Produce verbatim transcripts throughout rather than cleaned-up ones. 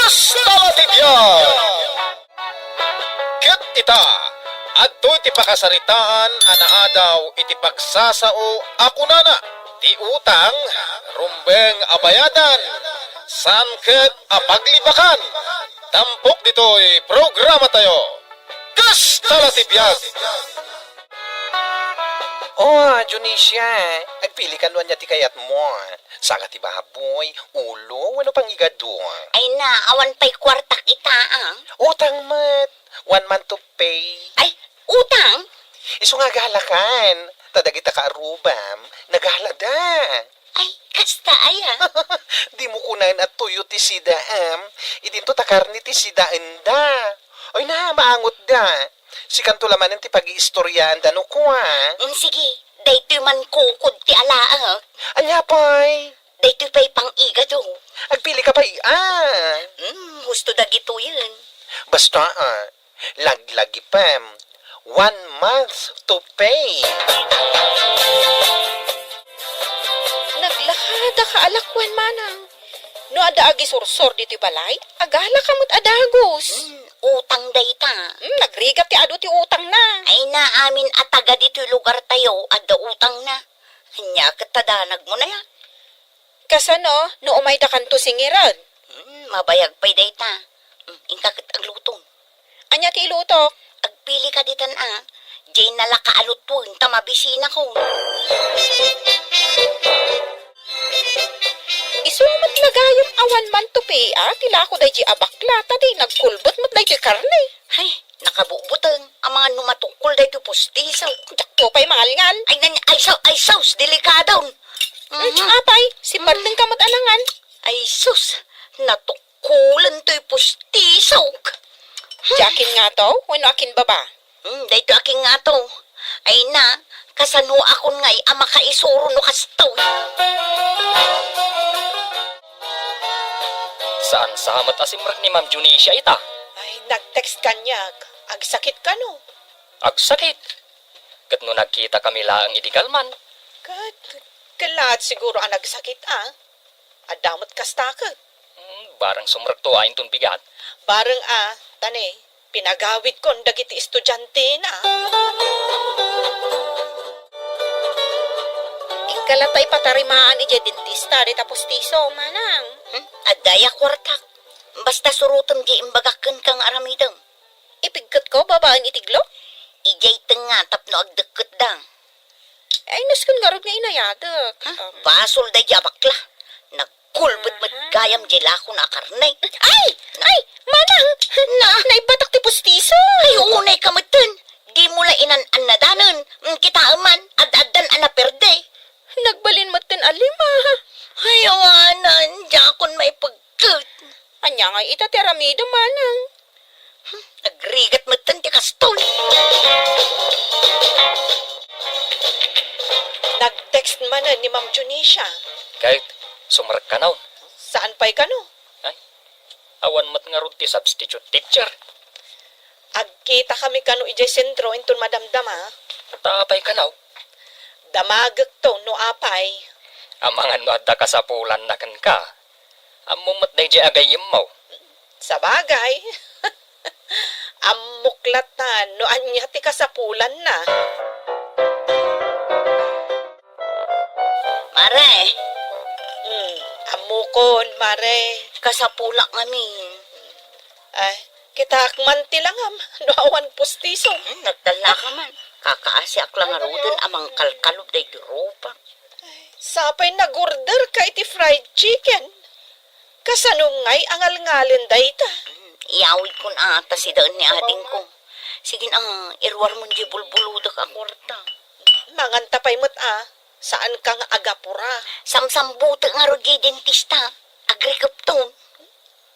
Salatibian! Ket ita, adtoy ti pakasaritaan a naadaw iti pagsasao a kunana, ti utang, rumbeng a bayadan, saan ket a paglibakan. Tampok ditoy programa tayo. Kasta la ti biag! Oh, Dionisia, agpili ka no ania ti kayatmo. Saka ti baboy, ulo, wenno pangigado. Ay na, awan pay kuartak ita, ah. Utang met. One month to pay. Ay, utang? Isu nga agalakan. Ta dagita kaarrubam, nagalada. Ay, kasta aya. Dimo kunaen a tuyo ti sidaam. Idinto ta karne ti sidaenda. Ay na, maangotda. Sikanto la manen ti pagiistoriaanda no kua. Mm, sige, daytoy mankukod ti alaek. Ania pay? Daytoy pay pangigado. Agpili ka pay, ah. Mm, husto dagitoyen. Basta, ah, laglagipem. One month to pay. Naglakada ka alakuan manang. No adda agisursor ditoy balay, agalaka met a dagus. Hmm, utang dayta. Hmm, nagrigat ti adu ti utangna. Ay na, amin a taga ditoy lugar tayo, adda utangna. Ania ket ta danagmo na ya? Kasano no umaydakanto singiran? Hmm, mabayag pay dayta. Hmm, inka ket aglutom. Ania ti ilutok? Agpili ka ditan a. Diay nalaka a lutuen ta mabisinakon. Isu met la gayam a one month to pay a ti lako daydi a bakla ta di nagkulbet met daytoy karne. Ay, nakabubuteng. Amangan no matukkol daytoy pustiso. Diakto pay mangalngal. Ay, nan, ay, so, ay, sus, delikadon. Mhm. Apay, simmarteng ka met a nangan. Ay, sus, natukkolen toy pustisok. Ti akin ngato, wenno akin baba? Hmm, daytoy akin ngato. Ay na, kasano akon ngay a makaisuro no kastoy? Saan sa met a simrek ni Ma'am Dionisia ita? Ay, nag-text kaniak. Agsakit kano? Agsakit? Ket no nagkita kami laeng idi kalman? Ket, ket laat siguro a nagsakit a. Adda met kasta ket. Hmm, barang sumrekto a inton bigat. Barang a, ta ne, pinagawidkon dagiti estudiantena. Inka latta ipatarimaan idiay dentista dita pustiso, manang. Hmm? Adda aya kuartak. Basta surotem diay imbagak kenka nga aramidem. Ipigketko babaen iti glok? Idiay tengnga tapno agdekketda. Ay, nasken ngarud nga inayadek. Hmm? Um, basol daydi a bakla. Nagkulbet met gayam diay lakona a karne. Ay! Ay! Manang! Na! Naibatak ti pustiso! Ay, unay ka metten. Dimo la inan-annadanen. Mm, kitaem man, ad-addan a naperde. Nagbalin metten a lima. Ay, awanan, diakon maipegket. Ania ngay ita ti aramidem, manang? Hmm, nagrigat metten ti kastoy. Nag-text manen ni Ma'am Dionisia. Kayat, sumrek kano? Saan pay kano? Ay, awan met ngarud ti substitute teacher. Agkita kami kano idiay sentro inton madamdama. Ta apay kano? Damagekto no apay. Amangan no adda kasapulanna kenka. Ammom met daydiay a gayyemmo. Sabagay. Ammok latta no ania ti kasapulanna. Mare. Hmm, ammokon, Mare. Kasapulak ngamin. Ay, kitaak man ti langam no awan pustiso. Hmm, nagtallaka man. Kakaasiak la ngaruden a mangkalkalob daytoy rupak. Sapay nag-order ka iti fried chicken. Kasano ngay a ngalngalen dayta? Hmm, iyawidkon a ta sidaen ni adingko. Sige na, iruarmon diay bulbulodek a kuarta. Manganta pay met a, saan ka nga agapura. Samsambutek ngarud diay dentista. Agrikepton.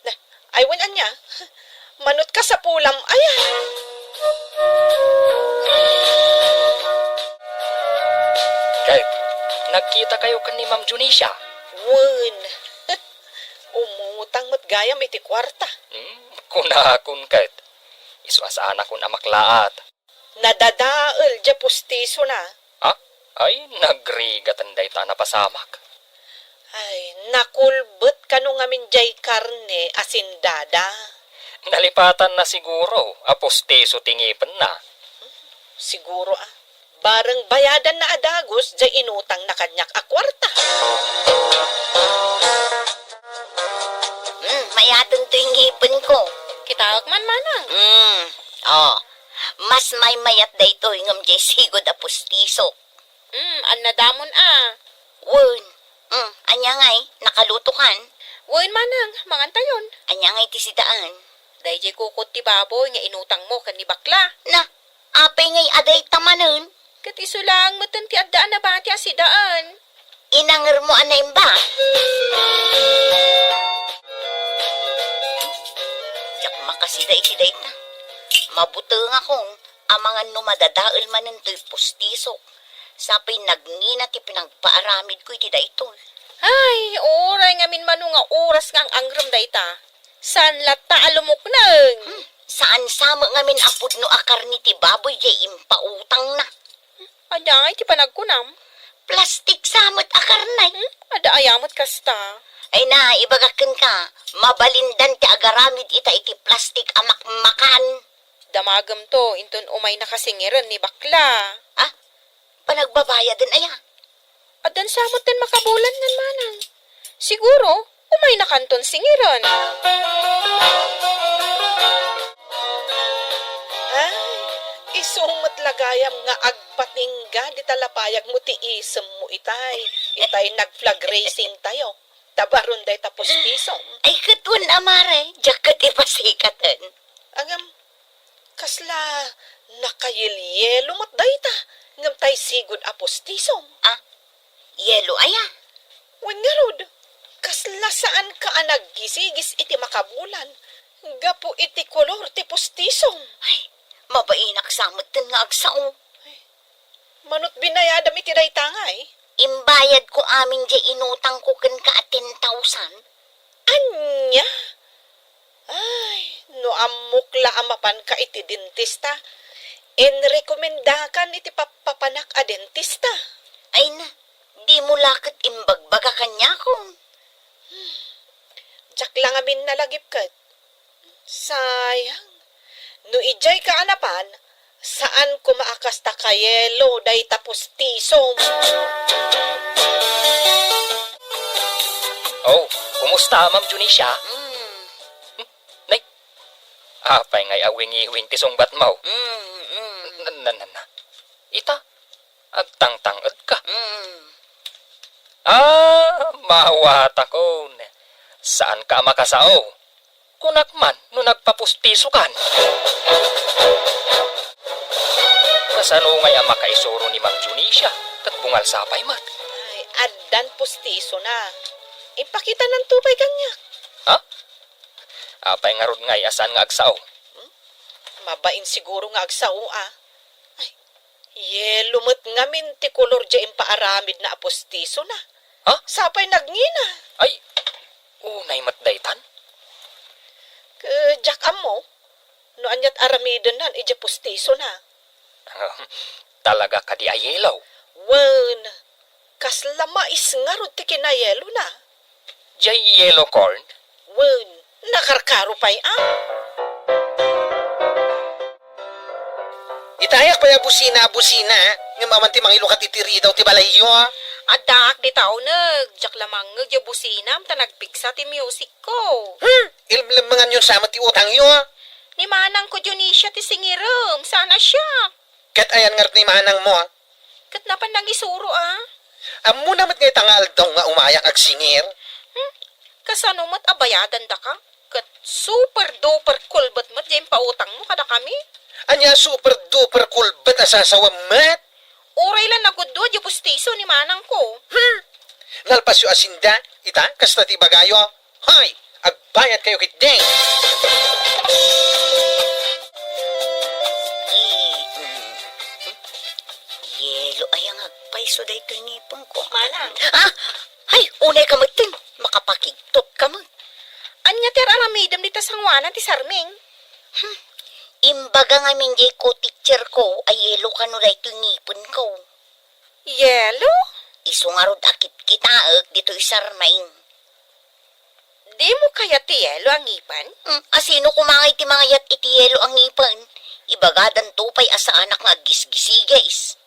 Na, ay wen ania? Manot kasapulam aya? Kay, nagkita kayo ken ni Ma'am Dionisia? Wen. Umutang met gayam iti kuarta. Hmm, kunakon ket. Isu a saanakon a maklaat. Nadadael diay pustisona. Ha? Ay, nagrigaten dayta a napasamak. Ay, Nakulbet kano ngamin jay karne a sindada. Nalipatanna siguro a pustiso ti ngipenna. Siguro a. Bareng bayadanna a dagus jay inutangna kaniak a kuarta. Hmm, mayaten toy ngipenko. Kitaek man, manang. Hmm, oh. Mas maymayat daytoy ngem jay sigud a pustiso. Hmm, annadamon a. Wen. Hmm, ania ngay, nakalutokan? Wen, manang, mangantayon. Ania ngay ti sidaan? Dayjay kukot ti baboy nga inutangmo ken ni bakla. Na, apay ngay a dayta manen? Ket isu laeng metten ti adda a nabati a sidaan. Inangermo a naimba? Diak makasida iti dayta. Mabutengakon a mangan no madadael manen toy pustisok. Sapay nagngina ti pinagpaaramidko iti daytoy. Ay, uray ngamin mano nga oras nga ang-angrem dayta. Saan latta a lumukneng? Hmm, saan sa met ngamin a pudno a karne ti baboy jay impautangna? Adda ngay ti panagkunam? Plastik sa met a karne. Hmm? Adda aya met kasta? Ay na, ibagak kenka, mabalindan ti agaramid ita iti plastik a makmakan. Damagem to, inton umay nakasingiren ni bakla. Ah, panagbabayaden aya? Addan sa met ti makabulan ngan manang. Siguro, umay nakanton singiren. Ay, isu met la gayam nga agpatingga dita lapayagmo ti isemmo itay, itay nag-flag racing tayo. Tabaron dayta pustisom. Ay, ket wen a mare, diak ket ipasikaten. Ngem, kasla nakayelyelo met dayta, ngem tay sigud a pustisom. Ah, yelo aya? Wen ngarud, kasla saanka a naggisigis iti makabulan, gapu iti kolor ti pustisom. Ay, mabainak sa metten nga agsao. Ay, manut binayadam iti dayta ngay? Imbayadko amin diay inutangko kenka a ten thousand. Ania? Ay, no ammok la a mapanka iti dentista, inrekomendakan iti pappapanak a dentista. Ay na, dimo la ket imbagbaga kaniakon. Diak la ngamin nalagip ket. Sayang. No idiayka a napan, saan koma a kasta kayelo dayta pustisom. Oh, kumusta, Ma'am Junisha? Mm. Hmm, nay, apay ngay a wingiwing ti sungbatmo? Mm, mm. Na, na, na, na. Ita, agtangtangedka. Mm. Ah, mawatakon. Saanka a makasao. Kunak man no nagpapustisokan. Kasano ngay a makaisuro ni Ma'am Junisha ket bungalsa pay met? Ay, addan pustisona. Ipakitananto pay kaniak. Ha? Apay ngarud ngay a saan nga agsao? Hmm? Mabain siguro nga agsao, a. Ay, yelo met ngamin ti kolor diay impaaramidna a pustisona. Ha? Sapay nagngina. Ay, unay met daytan? Ket diak ammo no aniat aramidennan idiay pustisona. Talaga kadi a yelo? Wen, kasla mais ngarud ti kinayelona. Diay yellow corn? Wen, nakarkaro pay a. Itayak pay a busina a busina, ngem awan ti mangilukat iti ridaw ti balayyo. Addaak dita uneg, diak la mangngeg diay businam ta nagpigsa ti musicko. Hmm, illemlenganyon sa met ti utangyo. Ni manangko Dionisia ti singirem, saan a siak. Ket ayan ngarud ni manangmo? Ket napan nangisuro a. Ammona met nga ita nga aldaw nga umayak agsingir? Hmm, kasano met a bayadan daka? Ket super duper kulbet met diay impautangmo kadakami. Ania super duper kulbet a sasawem met? Uray la nagudua diay pustiso ni manangko. Hmm, nalpasyo a sinda, ita, kasta ti ibagayo. Hoy! Agbayadkayo ketdi! Yelo aya nga agpayso daytoy ngipengko. Manang. Ah! Hay, unayka metten. Makapakigtotka met. Ania ti ar-aramidem dita sangoanan ti sarming? Hmm. Imbaga ngamin diay co-teacherko a yelo kano daytoy ngipenko. Yelo? Isu ngarud a kitkitaek ditoy sarming. Dimo kayat ti yelo a ngipen? Hmm, asino koma ngay ti mangayat iti yelo a ngipen? Ibagadanto pay a saanak nga aggisgisigis.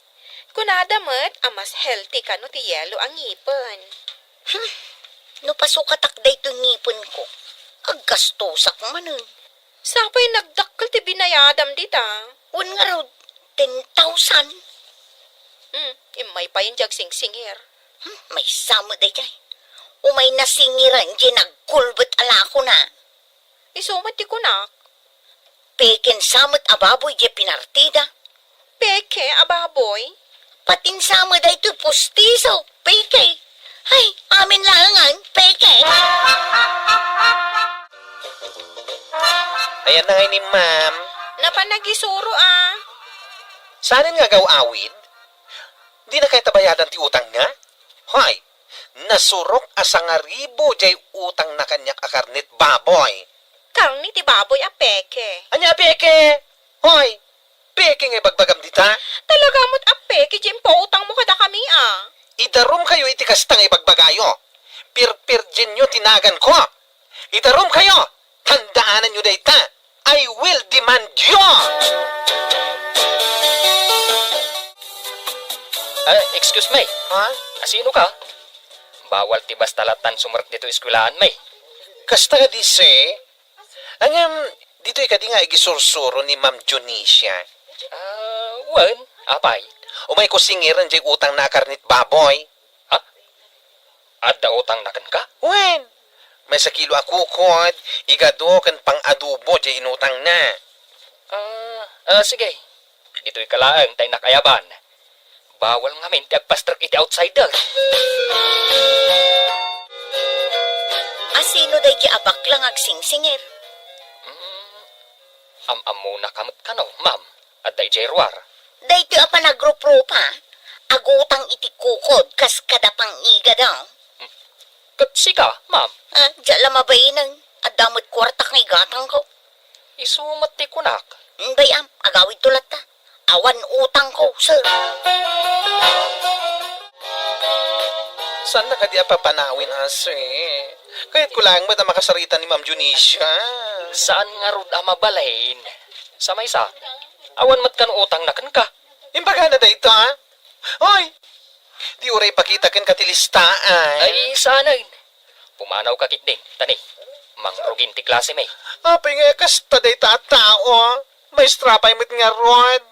Kunada met a mas healthy kano ti yelo a ngipen. Hmm, no pasukatak daytoy ngipenko, aggastosak manen. Sapay nagdakkel ti binayadam dita. Wen ngarud, ten thousand. Hmm, immay pay diay agsingsingir. Hmm, maysa met daydiay. Umay nasingiran diay nagkulbet a lakona. Isu met ti kunak. Peken sa met a baboy diay pinartida. Peke a baboy? Patin sa met daytoy pustiso, peke. Ay, amin laengen, peke. Ayan na ngay ni ma'am. Napan nagisuro, ah. Saanen nga agaw-awid? Dina kayat a bayadan ti utangna? Hoy, nasurok a sangaribu diay utangna kaniak a karnet baboy. Karne ti baboy a peke. Ania a peke? Hoy, peke nga ibagbagam dita? Talaga met a peke diay impautangmo kadakami, ah. Idarumkayo iti kasta nga ibagbagayo. Pirpirdienyo ti naganko. Idarumkayo! Tandaananyo dayta! I will demand you! Ah, excuse me. Ha? Asino ka? Bawal ti basta lattan sumrek ditoy eskwelahan, may. Kasta kadi, sir? Ngem, ditoy kadi nga agisursuro ni Ma'am Dionisia? Ah, wen, apay? Umayko singiran diay utangna a karnet baboy. Ha? Adda utangna kenka? Wen, maysa kilo a kukod, igado ken pang-adobo diay inutangna. Ah, ah, sige. Ditoyka laeng ta innak ayaban. Bawal ngamin ti agpastrek iti outsider. Asino daydiay a bakla nga agsingsingir? Mm, am-ammona ka met kano, ma'am? Adda idiay ruar. Daytoy a panagruprupa, agutang iti kukod kas kada pang-igado. Ket sika, ma'am? Ah, diak la mabaineng. Adda met kuartak nga igatangko. Isu met ti kunak. Bay-am, agawidto latta. Awan utangko, sir. Saanna kadi a papanawin, a, sir? Kayatko laeng met a makasarita ni Ma'am Dionisia. Saan ngarud a mabalin? Sa maysa, awan met kano utangna kenka. Imbagana dayta, a? Hoy! Di uray ipakita kenka ti listaan. Ay, saanen. Pumanawka ketdin, ta ni, mangrugin ti klasemi. Apay nga kasta dayta a tao? Maestra pay met ngarud.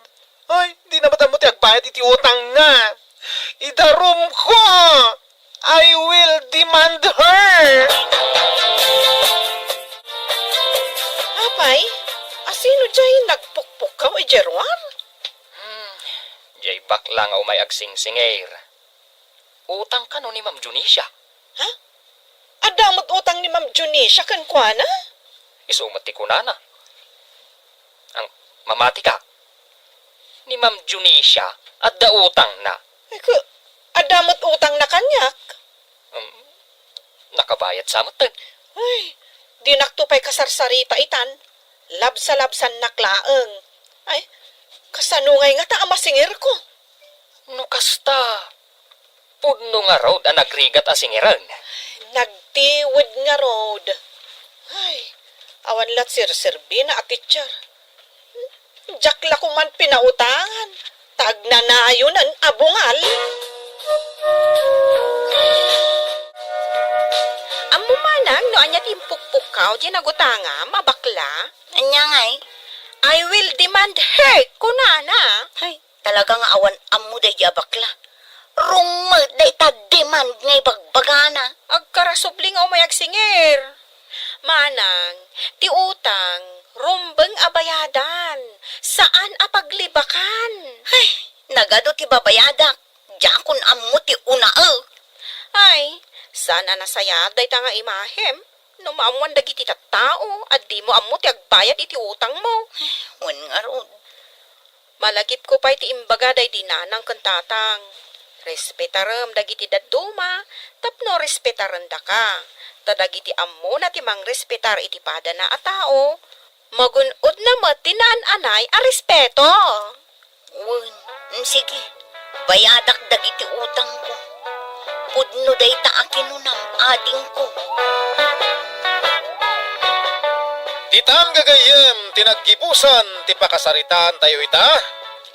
Ay, dina met ammo ti agbayad iti utangna. Idarumko! I will demand her! Apay, asino diay nagpukpukkaw idiay ruar? Hmm, diay bakla nga umay agsingsingir. Utang kano ni Ma'am Dionisia? Ha? Adda met utang ni Ma'am Dionisia kenkuana? Isu met ti kunana. Ang mamati ka, ni Ma'am Dionisia, adda utangna. Ay, ku-, adda met utangna kaniak. Um, nakabayad sa met. Ay, dinakto pay kasarsarita itan. Labsalabsannak laeng. Ay, kasano ngay ngata a masingirko? No kasta, pudno ngarud a nagrigat a singiren. Nagtiwed ngarud. Ay, awan la ti serserbina a teacher. Diak la koman pinautangan, ta agnanayonen a bungal. Ammo manang no ania ti impukpukkaw diay nagutangam a bakla? Ania ngay? "I will demand her," kunana. Ay, talaga nga awan ammo daydiay a bakla. Rumbeng dayta demand nga ibagbagana. Agkarasubli nga umay agsingir. Manang, ti utang, rumbeng a bayadan, saan a paglibakan. Ay, nagadu ti babayadak, diakon ammo ti una, eh. Ay, saan a nasayaat dayta nga imahem. No maammuan dagiti tattao a dimo ammo ti agbayad iti utangmo. Wen ngarud. Malagipko pay ti imbaga daydi nanang ken tatang. Respetarem dagiti dadduma tapno respetarendaka. Ta dagiti ammona ti mangrespetar iti padana a tao, magun-odna met ti naan-anay a respeto. Wen, mm, sige, bayadak dagiti utangko. Pudno dayta a kinunam, adingko. Tan gagayyem ti naggibusan ti pakasaritaan tayo ita,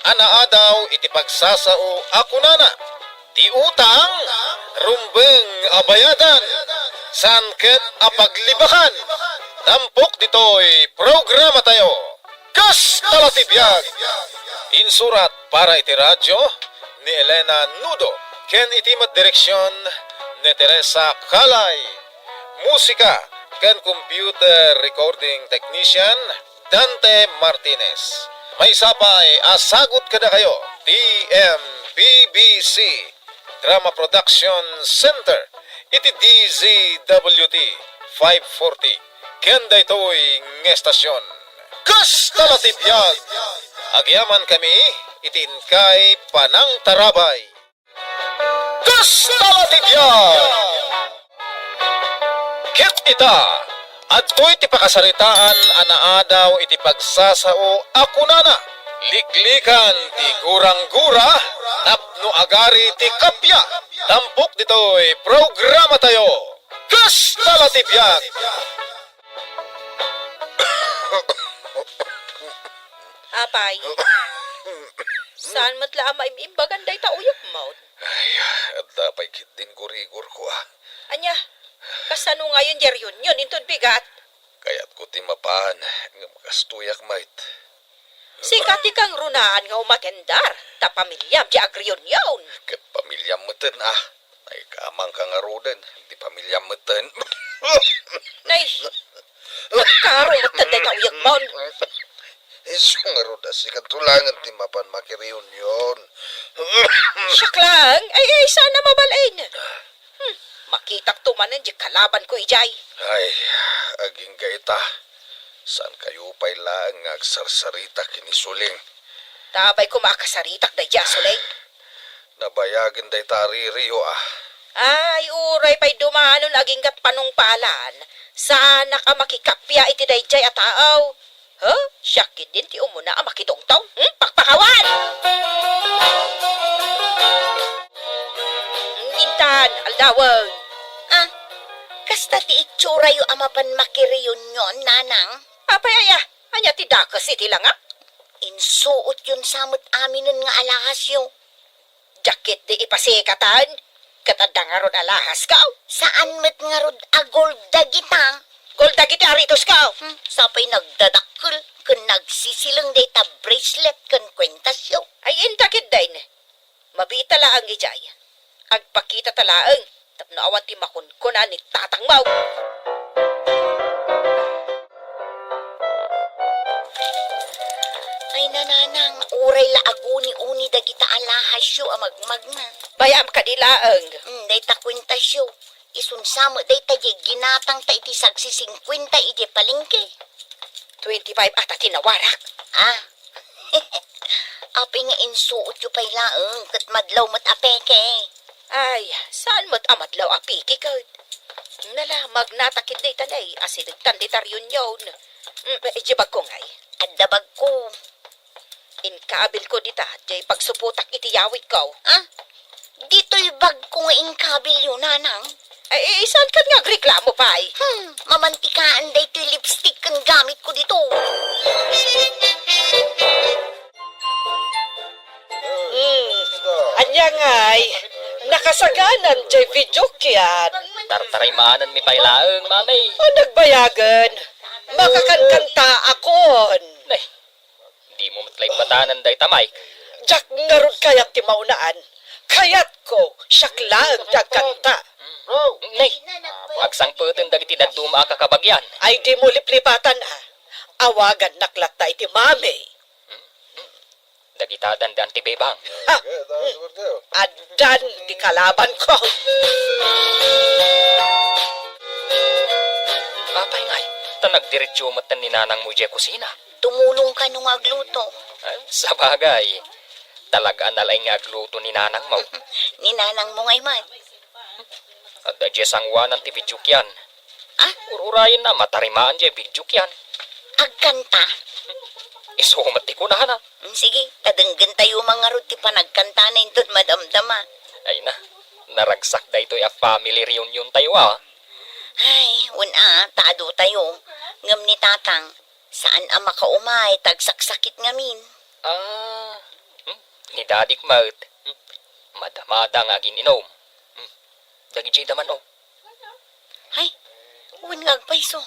a naadaw iti pagsasao a kunana, ti utang, rumbeng a bayadan, saan ket a paglibakan. Tampok ditoy programa tayo. Kasta la ti biag! Insurat para iti radyo ni Elena Nudo ken iti met direksion ni Teresa Calay. Musika ken computer recording technician, Dante Martinez. Maysa pay a sagut kadakayo ti M P B C Drama Production Center iti D Z W T five forty ken daytoy nga estasion. Kasta la ti biag! Agyamankami iti inkay panangtarabay. Kasta la ti biag! Ket ita, adtoy ti pakasaritaan a naadaw iti pagsasao a kunana, liklikan ti gurang-gura tapno agari ti kappia. Tampok ditoy programa tayo. Kasta la ti biag! Apay, saan met la a maim-imbagan dayta uyekmo? Ay, adda pay ketdin gurigor ko, a. Ania, kasano ngayon diay reunion inton bigat? Kayatko ti mapan, ngem kastoyak met. Sika ti kangrunaan nga umatendar, ta pamiliam diay agreunion. Ket pamiliam meten, a. Naikamangka ngaruden, ti pamiliam meten. Nay, nagkaro meten dayta uyekmo. Isu ngarud a sika to laengen ti mapan makireunion. Siak laeng? Ay, ay, saan a mabal-in. Hmm, makitak to manen diay kalabanko idiay. Ay, agingga ita. Saankayo pay laeng nga agsarsarita ken ni Suling. Apay koma a kasaritak daydiay a Suling? Nabayagen dayta a ririyo, a. Ay, uray pay dumanon aginggat panungpalan. Saanak a makikappia iti daydiay a tao. Huh? Siak ketdin ti umuna a makitungtong? Hmm? Pakpakawan! Intan, aldawen. A, kasta ti itsura'yo a mapan makireunion, nanang? Apay aya, ania ti dakes iti langak? Insuotyon sa met aminen nga alahasyo. Diak ketdi ipasikatan, ket adda ngarud alahasko. Saan met ngarud a gold dagita? Gold dagiti aritosko. Hmm, sapay nagdadakkel ken nagsisileng dayta bracelet ken kuentasyo. Ay, inta ketdin. Mabiit a laeng idiay. Agpakitata laeng tapno awan ti makunkuna ni tatangmo. Ay, nanang, uray la aguni-uni dagita alahasyo a magmagna. Bayam kadi laeng. Hmm, dayta kuentasyo. Isun sa met dayta diay ginatangta iti sagsisingkuenta idiay palengke. Twenty-five ata ti nawarak. A. Apay nga insuotyo pay laeng ket madlaw met a peke? Ay, saan met a madlaw a peke ket? Nala, magnata ketdi ta nay, asidegtan dita reunion. Mm, idiay bagko ngay. Adda bagko. Inkabilko dita, diay pagsupotak iti yawitko. A? Ditoy bagko nga inkabilyo, nanang? Ay, eh, saan ket nga agreklamo pay? Hmm, mamantikaan daytoy lipstick ken gamitko dito. Hmm, ania ngay, nakasaganan diay videokean? Tartarimaananmi pay laeng, mami. O, nagbayagen. Makakankanta akon. Nay, dimo met la imbatanen dayta, Mike. Diak ngarud kayat ti maunaan. Kayatko, siak laeng ti agkanta. Nay, agsangpeten dagiti dadduma a kakabagian. Ay, dimo liplipatan, a. Awagannak latta iti mami. Dagita dandaan ti bebang. Ha? Addan ti kalabanko. Apay ngay, ta nagdiretso metten ni nanangmo idiay kusina. Tumulong kano nga agluto? Ah, sabagay. Talaga a nalaing nga agluto ni nanangmo. Ni nanangmo ngay met. Adda diay sangoanan ti videokean. Ah? Ur-urayenna, matarimaan diay videokean. Agkanta? Isu met ti kunana. Mm, sige, ta denggentayo man ngarud ti panagkantana inton madamdama. Ay na, naragsak daytoy a family reunion tayo, a. Ay, wen a, ta adu tayo. Ngem ni Tatang, Saan a makaumay ta agsaksakit ngamin. Ah, hmm, ni Dadik met. Hmm, madamada nga agin-inom. Hmm, dagiti daman, oh. Hay, wen nga agpayso.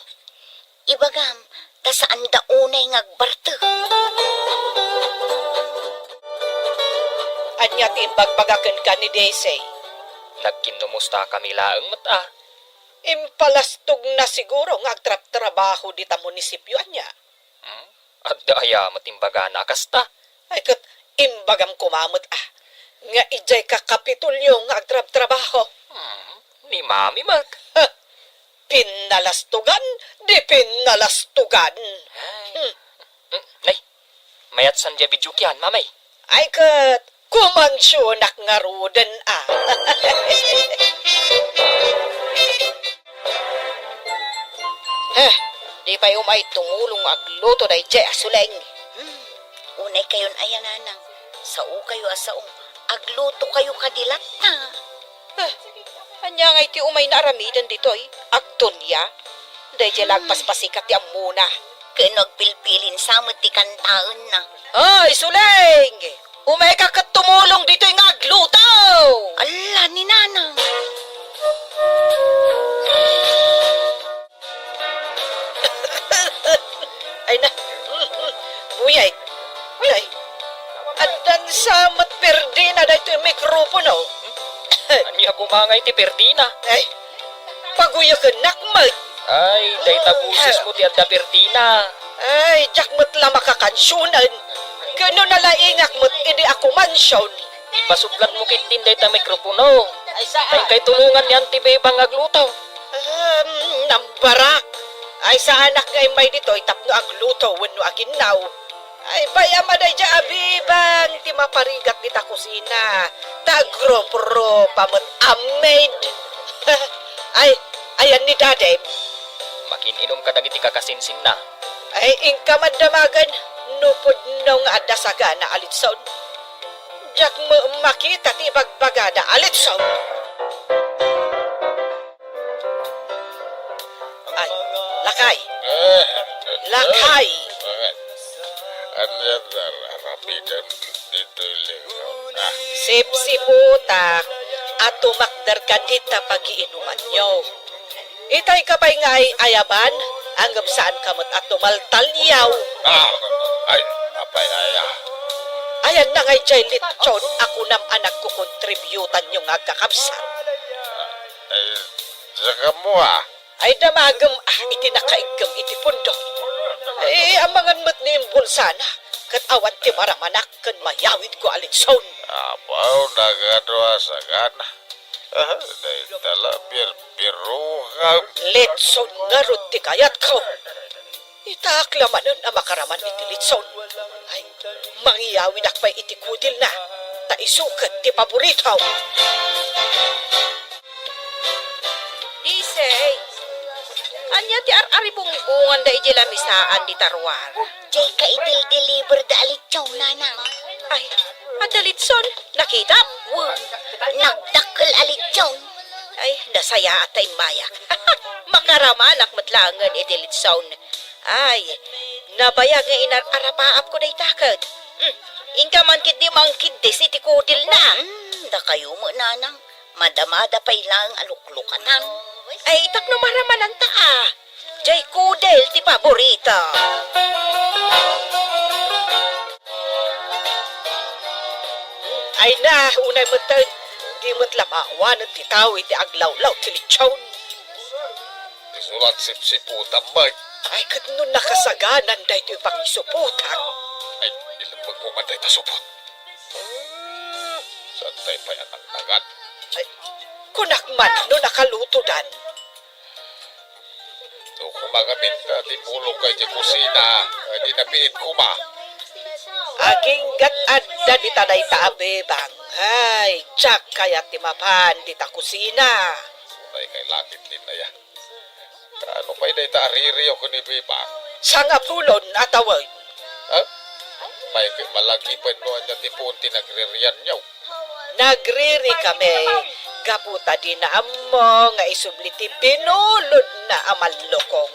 Ibagam, ta saanda unay nga agbartek. Ania ti imbagbaga kenka ni Daisy? Nagkinnumustakami laeng met, a. Impalastogna siguro nga agtrabtrabaho dita munisipio, ania? Hmm? Adda aya met imbagana a kasta? Ay, ket imbagam koma met, a, nga idiay ka Kapitolyo nga agtrabtrabaho. Hmm, ni Mami met. Ha! Pinnalastogan, di pinnalastogan. Ay. Hmm. Hmm, nay, mayat saan diay videokayan, Mami? Ay, ket kumansionak ngaruden, a. Heh, di pay umay tumulong nga agluto daydiay a Suleng. Hmm, unay kayon aya, nanang. Saokayo a sao, aglutokayo kadi latta. Heh, ania ngay ti umay nga aramiden ditoy? Agdunia? Daydiay la agpaspasikat ti ammona. Ken no agpilpilin sa met ti kantaenna. Ay, Suleng! Umayka ket tumulong ditoy nga agluto! Ala, ni Nanang! Ay na, buyay. Ay, addan sa met perdina daytoy mikropono. Ania koma ngay ti perdina? Ay, paguyekennak met. Ay, dayta bosesmo ti adda perdina. Ay, diak met la makakansionen. Ken no nalaingak met idi a kumansion. Ipasuplatmo ketdin dayta mikropono. Ay, saan? Ay, kay tulongan ni Auntie Bebang agluto. Um, nambarak. Ay, saanak nga immay ditoy tapno agluto wenno aginnaw. Ay, bay-am a daydiay a Bebang ti maparigat dita kusina. Ta agrup-rupa met a maid. Ay, ayan ni Daddy. Makin-inom kadagiti kakasinsinna. Ay, inka man damagen, no pudno nga adda sagana a litson. Diak met makita ti ibagbagada a litson. Ay, lakay. Eh, lakay. Eh, ania ti ar-, aramidem ditoy lingaw? Ah. Sipsiputak a tumakder kadita pagiinumanyo. Itay ka pay nga ay-ayaban, ngem saanka met a tumaltaliaw. Ah, ay, apay aya? Ayanna ngay diay litson a kunam a nagkukontributanyo nga agkakabsat. Ay, saka mo, ah. Ay, damagem, ah, iti nakaiggem iti pundok. Ay, amangan met ni imbulsana, ket awan ti maramanak ken mayawidko a litson. Apo, nagadu a sagana. Ah, dayta la, birbirokam. Litson ngarud ti kayatko. Itaak la manen a makaraman iti litson. Ay, mangiyawidak pay iti kudilna, ta isu ket ti paborito. Disay, ania ti ar-aribungbungan daydiay lamisaan dita ruar? Diay ka idil-deliver da a litson, nanang. Ay, adda litson? Nakitam? Wen, nagdakkel a litson. Ay, nasayaat ta immayak. Makaramanak met laengen iti litson. Ay, nabayag nga inar-arapaapko dayta ket. Hmm, inka man ketdi mangkiddis iti kudilna. Hmm, dakayo met, nanang. Madamada pay laeng a luklukatan. Ay, tapno maramananta, a. Diay kudil ti paborito. Ay na, unay metten, di met la maawanen ti tao iti aglawlaw ti litson. Isu la ti sipsiputam met. Ay, ket no nakasaganan daytoy pangisuputak. Ay, ilemmegmo man dayta supot. Hmm, saantay pay a nangnagan. Ay, kunak man no nakalutodan. No koma ngamin ta timmulongka iti kusina, adi nabiit koma. Agingga't adda dita dayta a Bebang. Ay, diak kayat ti mapan dita kusina. Unay kay lakit din aya. Ano pay dayta a ririyo ken ni Bebang? Sangapulon a tawen. Ha? Pay ket malagipen no ania ti puon ti nagririanyo. Nagriri kami gapu ta dina ammo nga isubli ti binulodna a mallukong.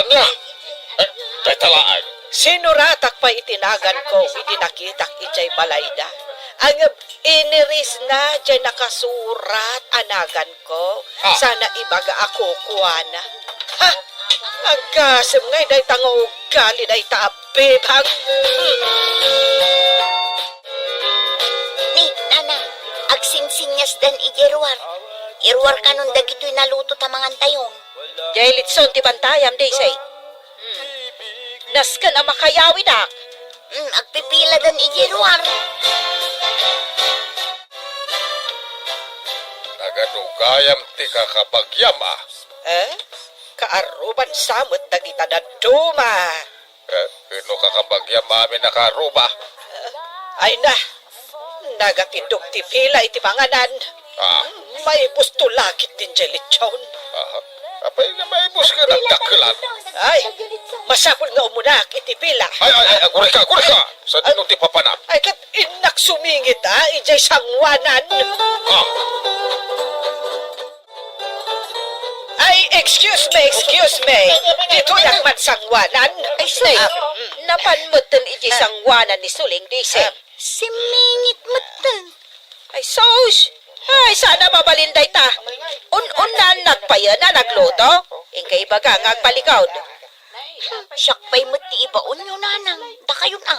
Ania? Eh, tay Talaag. Sinuratak pay iti naganko idi nakitak idiay balayda. Ngem inirisna diay nakasurat a naganko. Ah. Sana ibaga a kukuana. Ha! Agasem ngay dayta nga ugali dayta a bebang. Hmm. Ni, Nana, agsinsingasdan idiay ruar. Iruar kanon dagitoy naluto ta mangantayon. Diay litson ti bantayam, Daisy. Hmm. Nasken a makayawidak. Hmm, agpipiladan idiay ruar. Nagadugayam ti kakabagiam, a. Eh? Kaaruban sa met dagita dadduma. Eh, no kakabagiam amin a kaaruba. Ay na, nagapidog ti pila iti panganan. Ah. Maibus to lakit din diay litson. Aha. Apay nga maibus nga nagdakkelan? Ay, masapul nga umunak iti pila. Ay, ay, ay, agurika, agurika! Sadino ti papanak? Ay, ket innak sumingit, ah, idiay sanguanan. Ah. Ay, excuse me, excuse me. Ditoyak man sanguanan. Ay, sus. Ah, mm. Napan metten iti sanguanan ni Suling, Daisy. Ah. Simingit metten. Ay, sus. Ay, sana mabalin dayta. Un-unnannak pay a nagluto. Inka ibaga nga agpalikod. Siak pay met ti ibaonyo, nanang. Dakayon a.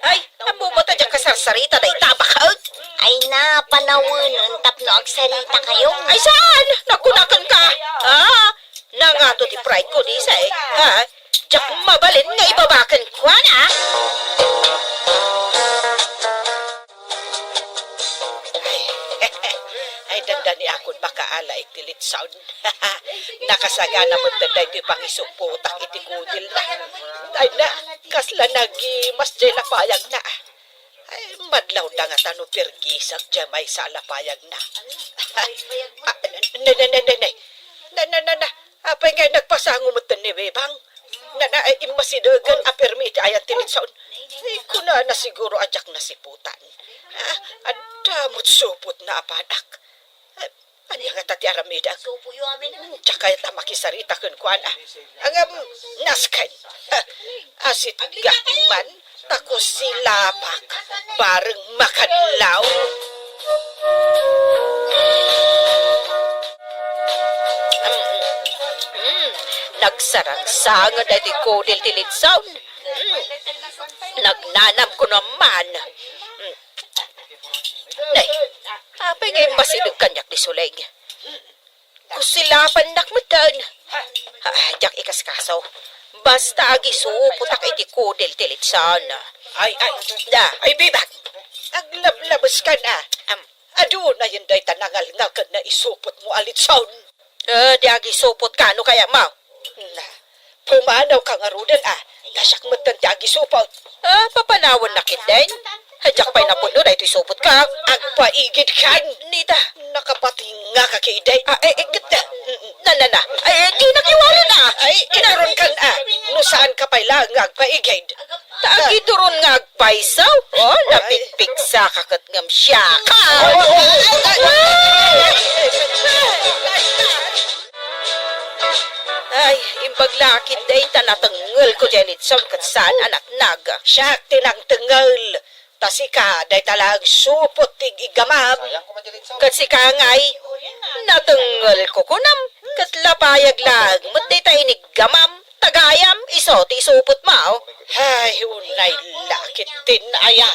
Ay, ammom ta diak kasarsarita dayta, baket. Ay na, panawenen tapno agsarita kayo. Ay, saan? Nagkunaken ka. Ah, nangato ti pride ko, Daisy. Ha? Diak mabalin nga ibabaken kuana. Ay, dandani akon makaala iti litson. Nakasagana met daytoy pangisuppotak iti kudilna. Ay na, kasla nagimas diay lapayagna. Ay, madlawda ngata no pirgisak diay maysa a lapayagna. Ah, ne, ne, ne, ne, ne. Na, na, na, na. Apay nga nagpasango met ni Bebang? Na, na, ay, immasidegen a permi iti ayan ti litson. Ay, kunana siguro a diak nasiputan. Ah, adda met supotna a padak. Ah, ania ngata ti aramidek? Diak kayat a makisarita kenkuana. Ngem, nasken. Ah, asitgak man. Ta kusilapak, bareng makadlaw. Mm, mm, nagsarangsang daytoy kudil ti litson. Mm, nagnanam kuno man. Mm. Nay, apay nga immasideg kaniak ni Suling? Kusilapannak metten. Ah, diak ikaskaso. Basta agisupotak iti kudil ti litson. Ay, ay. Da. Ay, Bebang. Aglablabeskan a. Am. Adunayen dayta nangalngal ken naisupotmo a litson. Eh, di agisupot ka, no kayatmo? Na, pumanawka ngaruden a. Ta siak metten ti agisupot. Ah, papanawennak ketdin. Diak pay napudno daytoy supotko. Agpaigidkan. Nita. Nakapatingngaka ketdin. Ah, eh, eh, ket, na, na, na. Ay, eh, dinak iwalen a. Ay, ituronkan a. No saanka pay laeng nga agpaigid. Ta agituron nga agpayso. Oh, napigpigsaka ket ngem siak. Ay, ay, ay, ay. Ay, imbag la ketdin ta natengngelko diay litson ket saan a natnag. Siak ti nangtengngel. Ta sika, dayta laeng supot ti iggamam. Ket sika ngay, natengngelko kunam, ket lapayag laeng met dayta iniggamam, ta gayam, isu ti isupotmo. Ay, unay la ketdin aya.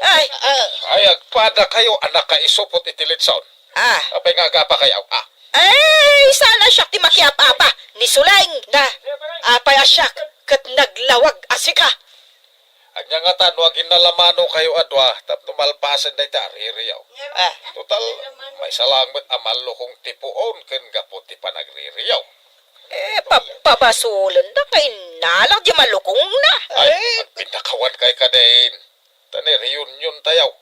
Ay. Ah. Ay, agpadakayo a nakaisupot iti litson. Ah. Apay nga agapakayo, ah? Ay, saan a siak ti makiap-apa ni Suling. Na, apay a siak ket naglawag a sika? Ania ngata no aginnalamanokayo a dua tapno malpasen dayta a ririyo? Ah. Total, maysa laeng met a mallukong ti puon ken gapu ti panagririyo. Eh, pa-, pabasolenda nga innalak diay mallukongna. Ay, eh, agpinnakawankay kadin. Ta ni reunion tayo.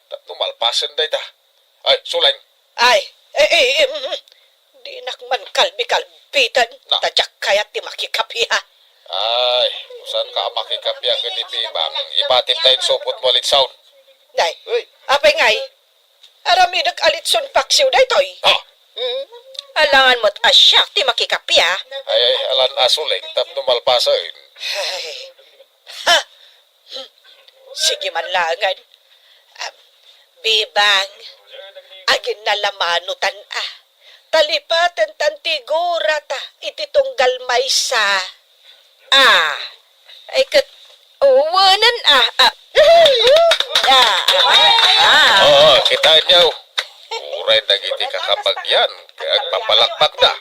Tapno malpasen dayta. Ay, Suling. Ay, eh, eh, eh, mm, mm. Dinak man kalbi-kalbitan, na. Ta diak kayat ti makikapi, ha? Ay, no saanka a makikapi ken ni Bebang, ibatidta ti supotmo a litson. Nay, uy, apay ngay? Aramidek a litson paksiw daytoy. Ha? Hmm? Alangan met a siak ti makikappia. Ay, ay, alan a Suleng tapno malpasen. Ay. Ha! Sige man laengen. Ah, Bibang, aginnalamanutan a. Talipaten tan ti gurata iti tunggal maysa. Ah, ay ket, oh, wanan, ah, ah. Ah, ah. Oo, kitaenyo. Uray dagiti kakabagian, agpapalakpakda.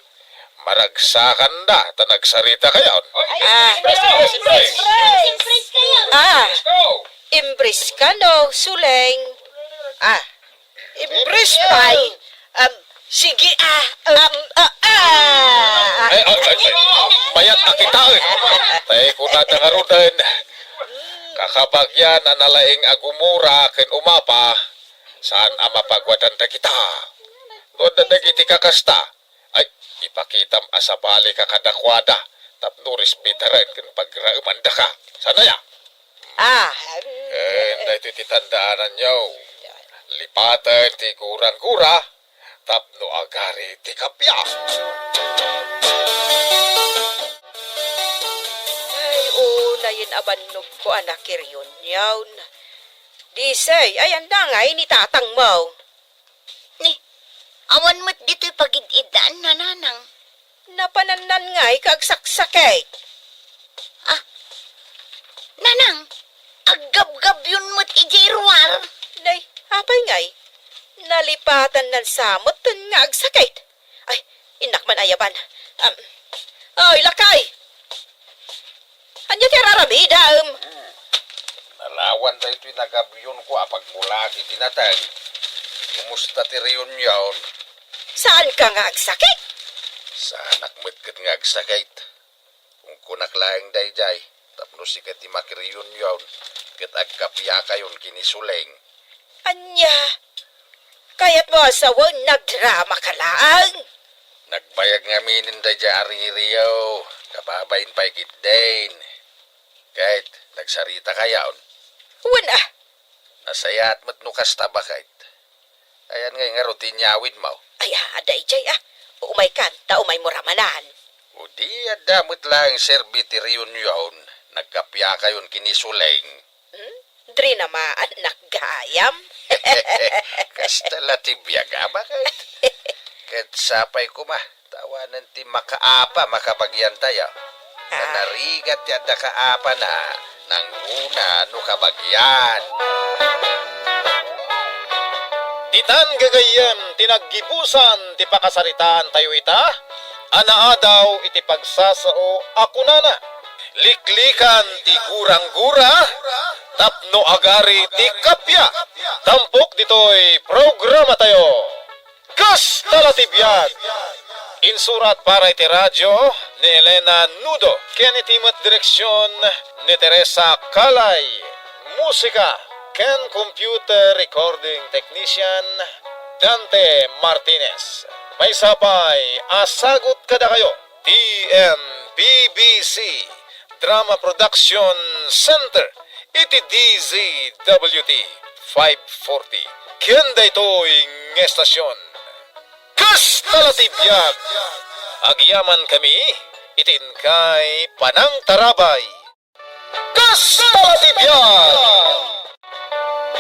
Maragsakanda, ta nagsarita kayon. Ah. Ah, impress ka, no, Suleng? Ah, impress pay. Um, sige, ah, um, ah, ah. Ay, ay, ay, ay. Mayat a kitaen. Tay kunada ngaruden. Kakabagian a nalaing a gumura ken umapa, saan a mapaguadan dagita. No adda dagiti kakasta, ay, ipakitam a sabalika kadakuada tapno respetaren ken pagraemandaka. Saan aya? Ah. Ken daytoy ti tandaananyo. Lipaten ti gurang-gura tapno agari ti kappia. Ay, unayen a bannogko a nakiriunyon. Disay, ayan da ngay ni tatangmo. Ni, awan met ditoy pagid-iddaan, Nanang. Napanannan ngay ka agsaksakit. Ah, Nanang, aggabgabyon met idiay ruar. Nay, apay ngay? Nalipatannan sa met nga agsakit. Ay, innak man ayaban. Um, oy, lakay! Ania ti ar-aramidem? Hmm. Nalawan daytoy nagabyonko a pagmulak iti nateng. Kumusta ti reunion? Saanka nga agsakit? Saanak met ket nga agsakit. Kunkunak laeng daydiay, tapno sika ti makireunion ket agkappiakayon ken ni Suleng. Ania? Kayatmo a sawen, nagdramaka laeng? Nagbayag ngamin daydiay a ririyawko, kababain pay ketdin. Ket, nagsaritakayon? Wen a. Nasayaat met no kasta, baket. Ayan ngay ngarud ti inyawidmo? Ay, a, daydiay a. Umaykan, ta umaymo ra manen. O di, adda met laeng serbi ti reunion, nagkappiakayon ken ni Suleng. Hmm? Dri na maannak gayam. Kasta la ti biag a, baket. Ket sapay koma, ta awanen ti makaapa makabagiantayo. Ah. Nanarigat ti adda kaapana, nangruna no kabagian. Ditan gagayyem ti naggibusan ti pakasaritaantayo ita, a naadaw iti pagsasao a kunana, Liklikan ti gurang-gura tapno agari ti kappia. Tampok ditoy programatayo. Kasta la ti biag! Insurat para iti radyo ni Elena Nudo ken iti met direksion ni Teresa Calay. Musika ken computer recording technician, Dante Martinez. Maysa pay a sagut kadakayo ti N P B C Drama Production Center iti D Z W T five forty ken daytoy nga estasion. Kasta la ti biag! Agyamankami iti inkay panangtarabay. Kasta la ti biag!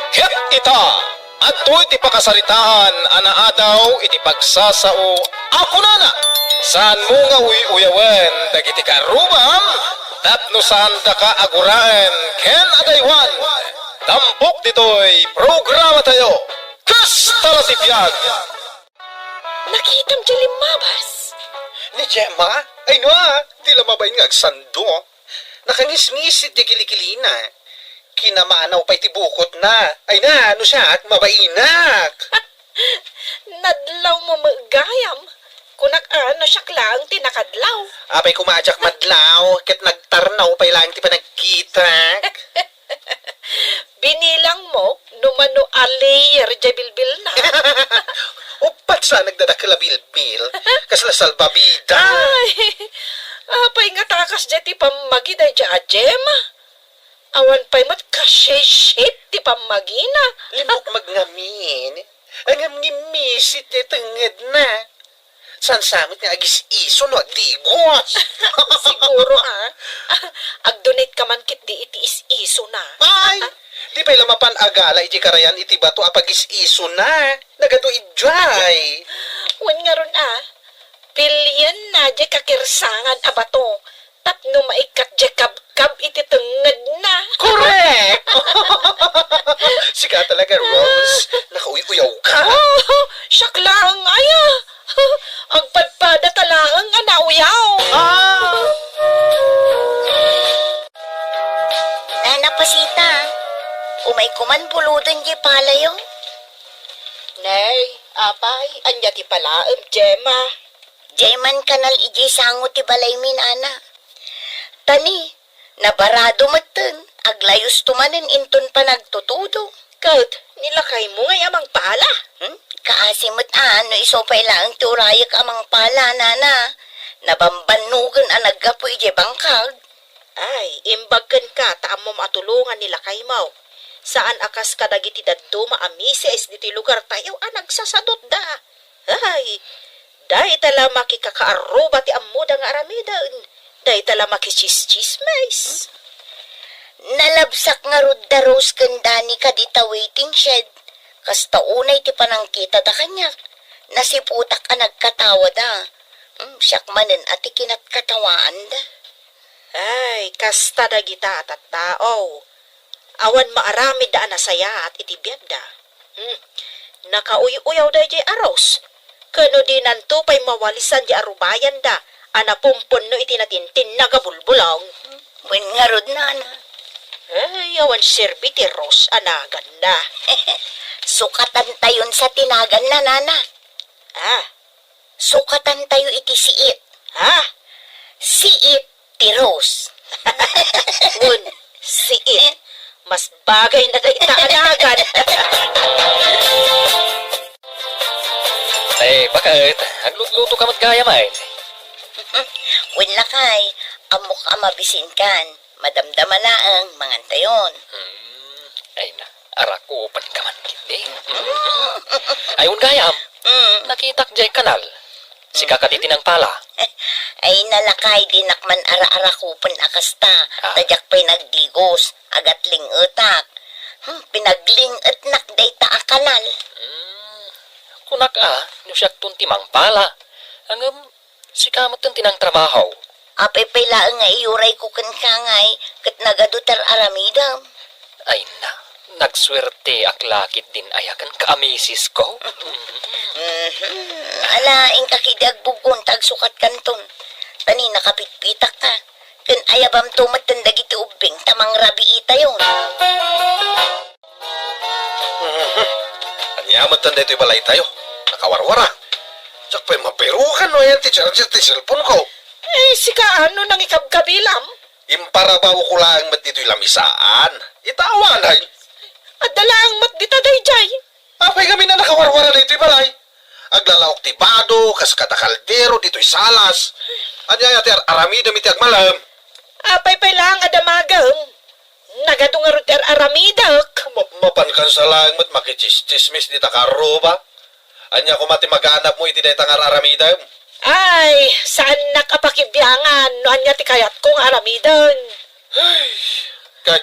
Ket ita, adtoy ti pakasaritaan a naadaw iti pagsasao a kunana, Saanmo nga uy-uyawen dagiti karrubam tapno saandaka a guraen ken adaywan. Tampok ditoy programatayo, Kasta la ti biag! Nakitam diay limmabas? Ni Gemma? Ay, no, ah, ti la mabain nga agsando. Nakangisngisit diay kilikilina. Kinamanaw pay ti bukotna. Ay na, no siak, mabainak. Nadlawmo met gayam. Kunak a, no siak laeng ti nakadlaw. Apay koma a diak madlaw, ket nagtarnaw pay laeng ti panagkitak. Binilangmo no mano a layer diay bilbilna. Uppat sa nagdadakkel a bilbil. Kasla salbabida. Ay, apay nga takas diay ti pammagi daydiay a Gemma? Awan pay met kasisip ti pammagina. Limmukmeg ngamin. Ngem ngimmisit diay tengngedna. Saan sa met nga agis-iso no agdigos? Siguro, ah. Agdonate ka man ketdi iti is-isona. Ay, di pay la mapan agala iti karayan iti bato a pagis-isona. Nagadu idiay. Wen ngarud, ah. Pilienna diay kakirsangan a bato tapno maikkat diay kabkab iti tengngedna. Correct! Sika talaga, Rose. Nakauy-uyaw ka. Oh, siak laeng aya. Agpadpadata laeng a nauyaw. Ah! Nana Pasita, umayko man buloden diay palayo. Nay, apay, ania ti palaem, Gemma? Diay man kanal idiay sango ti balaymi, nana. Tani, nabarado metten, aglayosto manen inton panagtutudo. Ket, ni lakaymo ngay a mangpala? Hmm? Kaasi met a, no isu pay laeng ti urayek a mangpala, nana. Nabambannogen a naggapu idiay bangkag. Ay, imbag kenka ta ammom a tulongan ni lakaymo. Saan a kas kadagiti dadduma a misis ditoy lugartayo a nagsasadotda. Ay, dayta la makikakaarruba ti ammoda nga aramiden. Dayta la makichischismis. Nalabsak ngarud da Rose ken Dani kadi ta waiting shed. Kasta unay ti panangkitada kaniak. Nasiputak a nagkatawada. Hmm, siak manen a ti kinatkatawaanda. Ay, kasta dagita a tattao. Awan maaramidda a nasayaat iti biagda. Hmm. Nakauy-uyaw daydiay a Rose. Ken no dinanto pay mawalisan diay arubayanda a napumpunno iti natintinnag a bulbulong. Wen ngarud, nana. Ay, awan serbi ti Rose a naganna. Sukatantayon sa ti naganna, nana. Ah, Sukatantayo iti siit. Ha? Siit ti Rose. Wen, siit. Mas bagayna dayta a nagan. Eh, bakit? Aglutluto ka met gayam, ay? Wen, lakay, ammok a mabisinkan. Madamdama laeng, mangantayon. Hmm, ay na, arakupen ka man ketdi. Ay, wen gayam, Mm. nakitak diay kanal. Sika kadi ti nangpala. Ay, nalakay, dinak man ara-arakupen a kasta. Ah. Ta diak pay nagdigos, agatling-etak. Hmm, pinagling-etnak dayta a kanal. Hmm, kunak a, no siakton ti mangpala. Ngem, sika met ti nangtrabaho. Apay pay laeng nga iyurayko kenka ngay, ket nagadu ti ar-aramidem. Ay na, nagsuerteak la ketdin aya kenka a misisko. Mhm. Ala, inka ketdi agbuggon ta agsukatkanton. Tani nakapitpitakka. Ken ayabamto metten dagiti ubbing ta mangrabiitayon. Mhm. Ania metten daytoy balaytayo? Nakawarwara. Diak pay mabirukan no ayan ti charger ti cellphone ko. Eh, sika, ano nang ikabkabilam? Imparabawko laeng met ditoy lamisaan. Ita awanen. Adda laeng met dita daydiay. Apay ngamin a nakawarwara daytoy balay? Aglalaok ti bado, kas kada kaldero ditoy salas. Ania aya ti ar-aramidem iti agmalem? Apay pay laeng a damagem? Nagadu ngarud ti ar-aramidek. Ma-, mapankan sa laeng met makichischismis dita karruba. Ania koma ti maganabmo iti dayta nga ar-aramidem? Ay, saannak a pakibiangan no ania ti kayatko nga aramiden. Ay, ket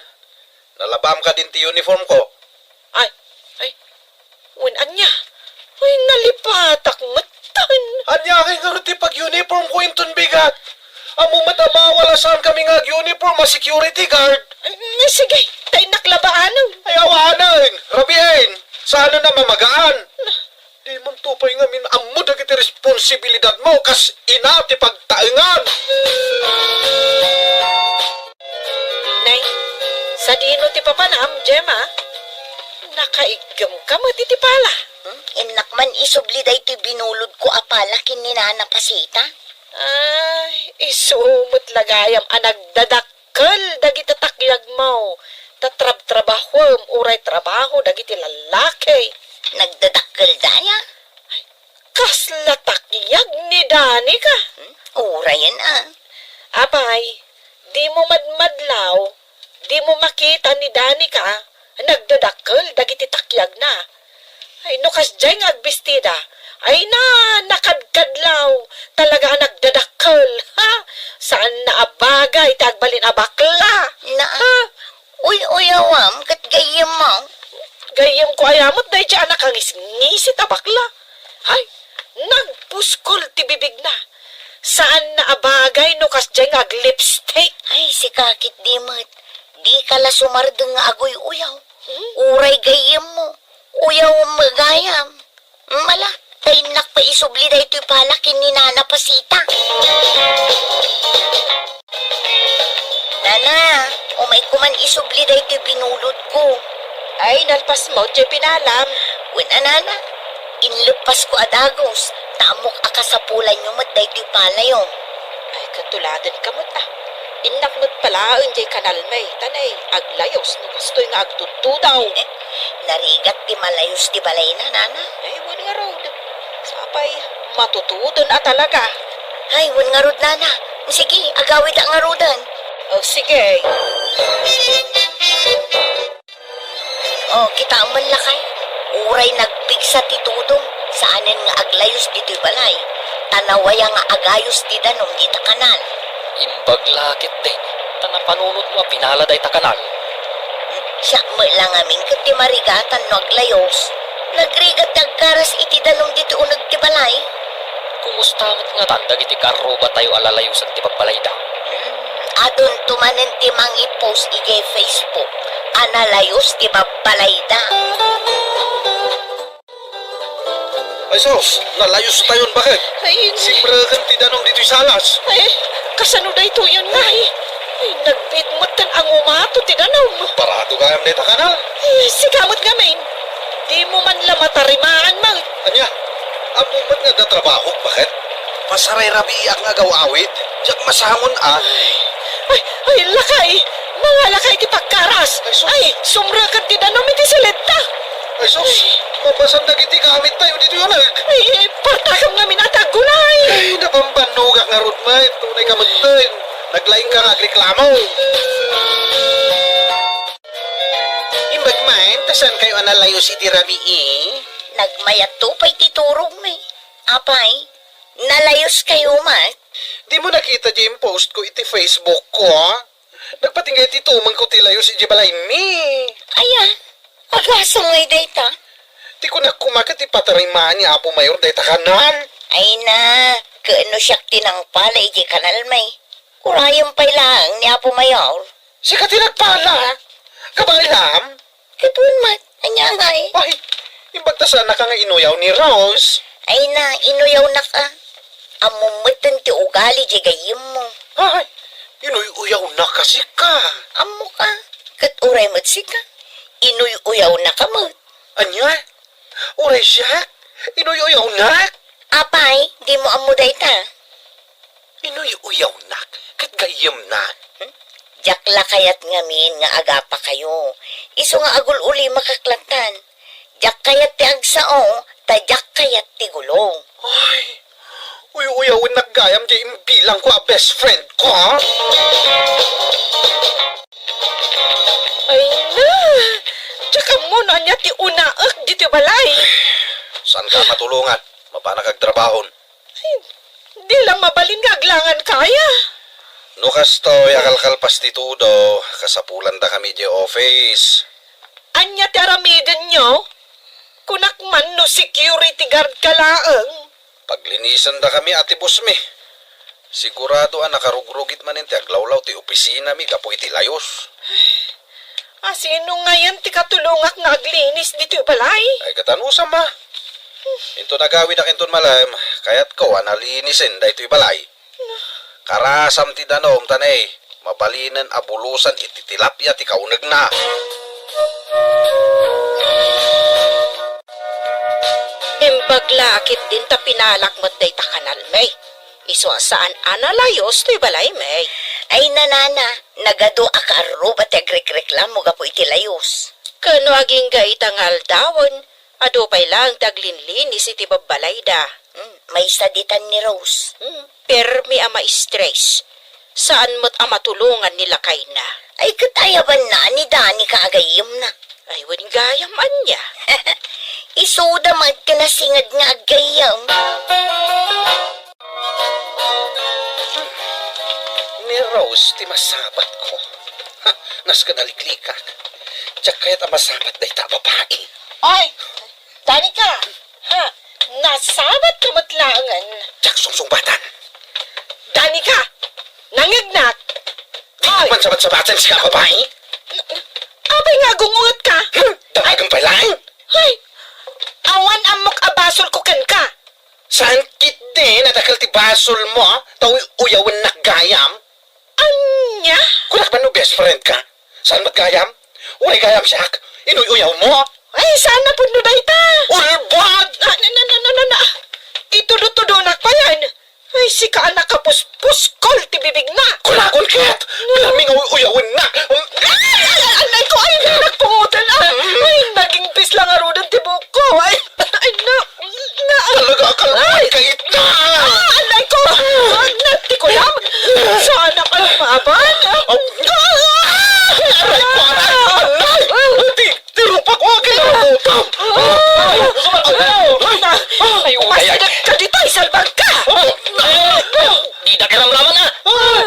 nalabam kadin ti uniform ko. Ay, ay, wen ania? Ay, nalipatak metten. Ania ngay ngarud ti pag-uniform ko inton bigat? Ammom met a bawal a saankami nga ag-uniform a security guard. Ay, sige, ta innak labaanen. Ay, awanen, rabien, saanen a mamagaan. Dimanto pay ngamin ammo dagiti responsibilidadmo kas ina ti pagtaengan. Nay, sadino ti papanam, Gemma? Nakaiggem ka met iti pala. Hmm? Innak man isubli daytoy binulodko a pala ken ni Nana Pasita. Ay, isu met la gayam a nagdadakkel dagiti takyagmo, ta trabtrabahuem uray trabaho dagiti lallaki. Nagdadakkel daya? Kasla takyag ni Danica. Hmm? Urayen a. Apay, dimo madmadlaw, dimo makita ni Danica, nagdadakkel dagiti takyagna. Ay, no kasdiay nga agbistida, Ay na, nakadkadlaw. Talaga a nagdadakkel. Ha? Saan na a bagay ti agbalin a bakla. Na, ha? Uy-uyawam ket gayyemmo. Gayyemko aya met daydiay a nakangisngisit a bakla. Ay, nagpuskol ti bibigna. Saan na a bagay no kasdiay nga aglipstick. Ay, sika ket di met. Dika la sumardeng nga aguy-uyaw. Hmm? Uray gayyemmo. Uyawem gayam. Mala, ta innak pay isubli daytoy pala ken ni Nana Pasita. Nana, umayko man isubli daytoy binulodko. Ay, nalpasmo diay pinalam. Wen a, Nana, inleppasko a dagus, ta ammok a kasapulanyo met daytoy palayo. Ay, ket tuladenka met, a. Innak met palaen diay kanalmi, ta nay, aglayus no kastoy nga agtudtudaw. Narigat ti malayus ti balayna, Nana. Ay, wen ngarud. Sapay, matutuden a talaga. Ay, wen ngarud, Nana. Sige, agawidak ngaruden. O, sige. O, kitaem man lakay. Uray nagpigsa ti tudong, saanen nga aglayus ditoy balay. Ta nawaya nga agayus ti danum dita kanal. Imbag la ketdi, ta napanunotmo a pinala dayta kanal. Siak met la ngamin ket ti marigatan no aglayus. Nagrigat ti agkaras iti danum ditoy uneg ti balay. Kumusta met ngatan dagiti kaarrubatayo a lalayusan ti babbalayda? Adunto manen ti mangipost idiay Facebook a nalayus ti babbalayda. Ay sus, nalayustayon baket. Ay, simreken ti danum ditoy salas. Ay, kasano daytoyen ngay? Ay, nagbiit metten a ngumato ti danum. Parado gayam dayta kanal. Ay, sika met ngamin. Dimo man la matarimaan met. Ania, ammom met nga adda trabahok, baket? Pasarayrabiiak nga agaw-awid. Diak masangon a. Ay, ay, ay, lakay! Mawalakay ti pagkaras! Ay, sus! Ay, sumreken ti danum iti silidta! Ay, sus! Mapasan dagiti gamittayo ditoy uneg! Ay, partakam ngamin a ti aggulay! Ay, nabambannogak ngarud met. Unay ka metten. Naglaingka nga agreklamo. Imbag man, ta saankayo a nalayus iti rabii? Nagmayatto pay ti turogmi. Apay, nalayuskayo met? Dimo nakita diay impostko iti Facebookko, a? Nagpatingga ti tumengko ti layus idiay balaymi. Aya, agasem ngay dayta? Ti kunak koma ket ipatarimaan ni Apo Mayor dayta kanal. Ay na, ket no siak ti nangpala idiay kanalmi, urayem pay laeng ni Apo Mayor. Sika ti nagpala? Kabaelam? Ket wen met, ania ngay? Ay, imbag ta saannaka nga inuyaw ni Rose. Ay na, inuyawnaka. Ammom metten ti ugali diay gayyemmo. Ay, inuy-uyawnak a sika. Ammok a, ket uray met sika, inuy-uyawnaka met. Ania? Uray siak? Inuy-uyawnak? Apay, dimo ammo dayta? Inuy-uyawnak ket gayyemnak. Hmm? Diak la kayat ngamin nga agapakayo. Isu nga agul-ulimakak lattan. Diak kayat ti agsao, ta diak kayat ti gulo. Ay, uy-uyawennak gayam diay imbilangko a best friendko, a? Ay na! Diak ammo no ania ti unaek ditoy balay. Saanka matulongan? Mapanak agtrabahon. Ay, di la mabalin nga aglanganka aya. No kastoy a kalkalpas ti tudo, kasapulandakami idiay office. Ania ti aramidenyo? Kunak man no security guard ka laeng. Paglinisendakami, Ate Bosmi. Sigurado a nakarugrugit manen ti aglawlaw ti opisinami gapu iti layus. A sino ngayen ti katulongak nga aglinis ditoy balay? Ay, ket anusam a. Inton agawidak inton malem, kayatko a nalinisen daytoy balay. Karasam ti danum, ta nay, mabalinen a bulosan iti tilapia ti kaunegna. Imbag la ketdin ta pinalak met dayta kanalmi. Isu a saan a nalayus toy balaymi. Ay, nanana, nagadu a kaarruba ti agrekreklamo gapu iti layus. Ken no agingga ita nga aldawen, adu pay laeng ti aglinlinis iti babbalayda. Hmm, maysa ditan ni Rose. Hmm, permi a maistres. Saan met a matulongan ni lakayna. Ay, ket ayabanna ni Dani ka agayyemna. Ay, wen gayam ania? Isuda met ti nasinged nga aggayyem. Ni Rose ti masabatko. Ha, naskad a liklikak. Diak kayat a masabat dayta a babai. Oy! Danica! Ha? Nasabat ka met laengen. Diak sungsungbatan. Danica! Nangngegnak! Di Ay! man sabat-sabaten sika a babai. Apay nga agung-unget ka? Hmm, damagen pay laeng. Ay! Awan ammok a basol ko kenka. Saan ketdi a dakkel ti basol mo, ta uy-uyawennak gayam? Ania? Kunak man no best friend ka. Saan met gayam? Uray gayam siak. Inuy-uyaw mo. Ay, saan a pudno dayta? Ulbod! Ah, na, na, na, na, na, na. Itudo-tudonak payen. Ay, sika a nakapuspuskol ti bibigna. Kunakon ket! Pirmi nga uy-uyawennak. Ay, ay, ay, ay, ko, ay, nagpungutan, ah. Ay, naging pisla ngaruden ti buokko. Ay, ay, na, na. Talaga, kalbuan Ay. ka, itna! Ah, anay ko! Agnak ti kuyam! Saan a kalmaban? Aray ko, aray! Anay! Ti, ti rupak ko, kinarutang! Ay, ay, ay, ay, ay, umasideg ka ditoy, salbag ka! Dida kiramraman, ah!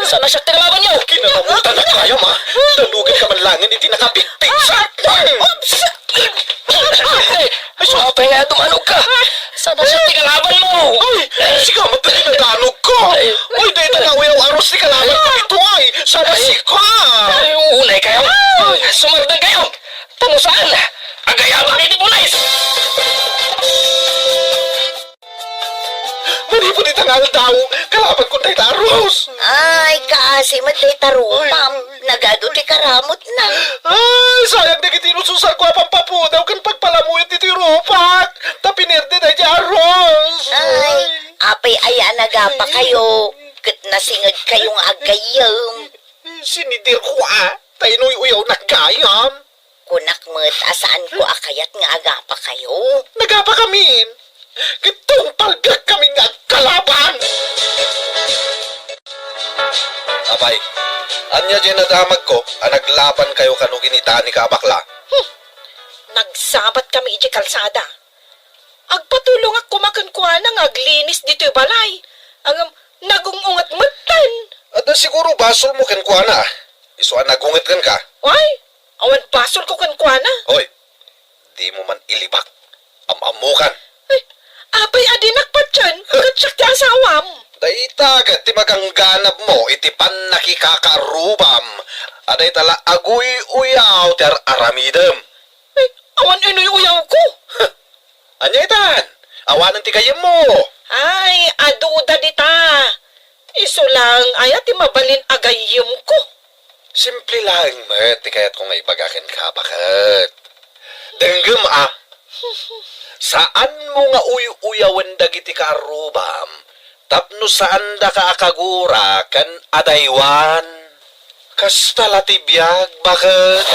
Saan a siak ti nalaban niyo? Kinalabutan na kayam, ah! Danugen ka man laengen iti nakapikpik sa Oops! Ay, ay, apay nga dumanog ka? Saan a siak ti kalaban mo? Ay, sika met ti nadanog ko. Ay, dayta nga uyaw a Rose ti kalaban ko ditoy. Saan a sika? Ay, unay kayo. Sumardeng kayo. Ta no saan, agayabak iti pulis. Manipud ita nga aldaw, kalaban ko dayta a Rose. Ay, kaasi met dayta rupam. Nagadu ti karamutna. Ay, sayang dagiti inususarko a pampapudaw ken pagpalamuyot ditoy rupak. Ta pinerde daydiay a Rose. Ay, apay aya a nagapakayo, ket nasingedkayo nga aggayyem. Sinidirko a, ta inuy-uyawnak gayam. Kunak met a saanko a kayat nga agapakayo. Nagapakamin! Ket tungpalgakkamin nga agkalaban! Apay, ania diay nadamagko a naglabankayo kano ken ni Danica a bakla? Hmm. Nagsabatkami idiay kalsada. Agpatulongak koma kenkuana nga aglinis ditoy balay. Ngem nagung-unget metten. Adda siguro basolmo kenkuana. Isu a nagunget kenka. Ay, awan basolko kenkuana. Hoy, dimo man ilibak. Am-ammokan. Ay, apay a dinak patien, ket siak ti asawam. Dayta ket ti magangganabmo iti pannakikakarubam a dayta la aguy-uyaw ti ar-aramidem. Ay, awan inuy-uyawko. Ania itan? Awanen ti gayyemmo. Ay, aduda dita. Isu laeng aya ti mabalin a gayyemko. Simple laeng met ti kayatko nga ibaga kenka, baket. Denggem a, saanmo nga uy-uyawen dagiti kaarrubam tapno saandaka a kagura ken adaywan. Kasta la ti biag, baket.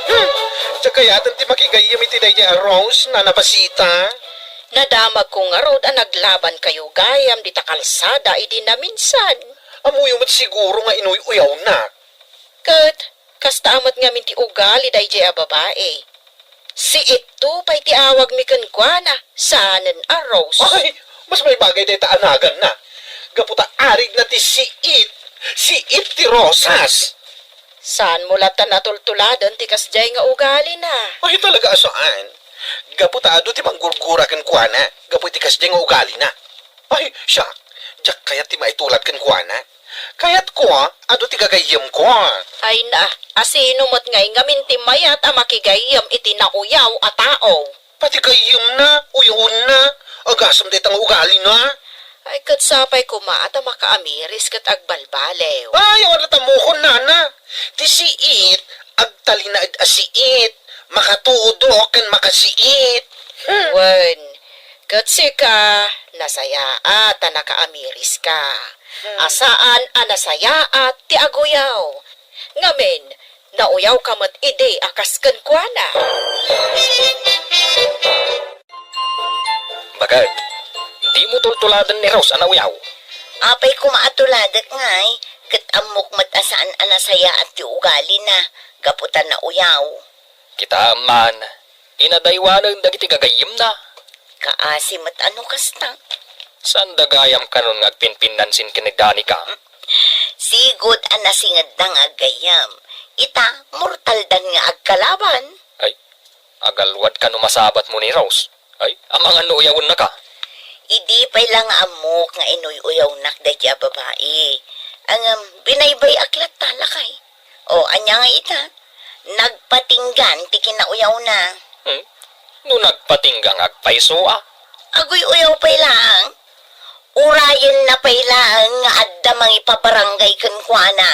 Hmm, diak kayaten ti makigayyem iti daydiay a Rose, Nana Pasita. Nadamagko ngarud a naglabankayo gayam dita kalsada idi naminsan. Ammoyo met siguro nga inuy-uyawnak. Ket kasta met ngamin ti ugali daydiay a babai. Siit pay ti awagmi kenkuana, saanen a Rose. Ay, mas maibagay dayta a naganna. Gapu ta arigna ti siit, siit ti rosas. Saanmo latta a tultuladen ti kasdiay nga ugalina? Ay, talaga a saan. Gapu ta adu ti manggurgura kenkuana, gapu iti kasdiay nga ugalina. Ay, siak, diak kayat ti maitulad kenkuana. Kayatko, adu ti gagayyemko. Ay na, asino met ngay ngamin ti mayat a makigayyem iti nauyaw a tao? Pati gayyemna, uyawenna, agasem dayta nga ugalina. Ay, ket sapay koma a ta makaamiris ket agbalbaliw. Ay, awan latta ammokon, nana. Ti siit, agtalinaed a siit, makatudo ken makasiit. Hmm. Wen, ket sika, nasayaat a nakaamiriska. Hmm. A saan a nasayaat ti aguyaw. Ngamin, nauyawka met idi a kas kenkuana. Baket, dimo tultuladen ni Rose a nauyaw. Apay koma a tuladek ngay, Ket ammok met a saan a nasayaat ti ugalina gapu ta nauyaw. Kitaem man, inadaywanen dagiti gagayyemna. Kaasi met a no kasta. Saanda gayam kanon nga agpinpinnansin ken ni Danica? Sigud a nasingedda nga aggayyem. Ita, mortaldan nga agkalaban. Ay, agalwad ka no masabatmo ni Rose. Ay, amangan no uyawennaka. Idi pay la nga ammok nga inuy-uyawnak daydi a babai. Ngem, binaybay-ak latta, lakay. O, ania nga ita? Nagpatinggan ti kinauyawna. Hmm? No nagpatingga nga agpayso a? Aguy-uyaw pay laeng. Urayenna pay laeng nga adda mangipabarangay kenkuana.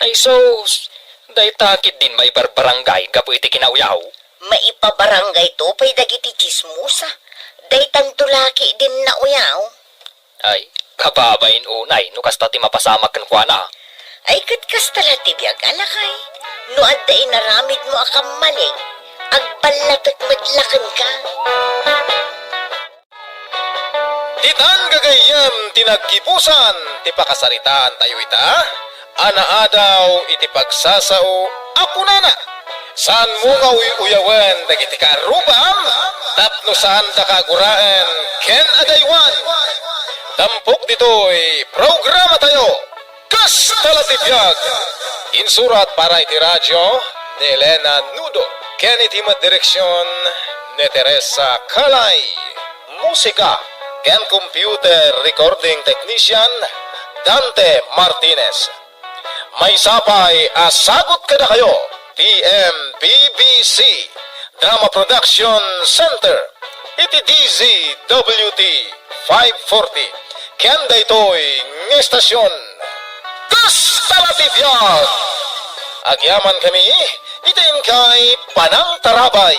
Ay sus, dayta ketdin maibarbarangay gapu iti kinauyaw. Maipabarangayto pay dagiti tsismosa. Daytanto la ketdin nauyaw. Ay, kababain unay no kasta ti mapasamak kenkuana. Ay, ket kasta la ti biag a lakay. No adda inaramidmo a kammaling, agballatek met la kenka. Ditan gagayyem ti naggibusan ti pakasaritaantayo ita a naadaw iti pagsasao a kunana, "Saanmo nga uy-uyawen dagiti kaarrubam tapno saandaka aguraen ken adaywan." Tampok ditoy programatayo, Kasta la ti biag! Insurat para iti radio ni Elena Nudo ken iti met direksion ni Teresa Calay. Musika ken computer recording technician, Dante Martinez. Maysa pay a sagut kadakayo ti M P B C Drama Production Center iti D Z W T five forty ken daytoy nga estasion. Kasta la ti biag! Agyamankami iti inkay panangtarabay.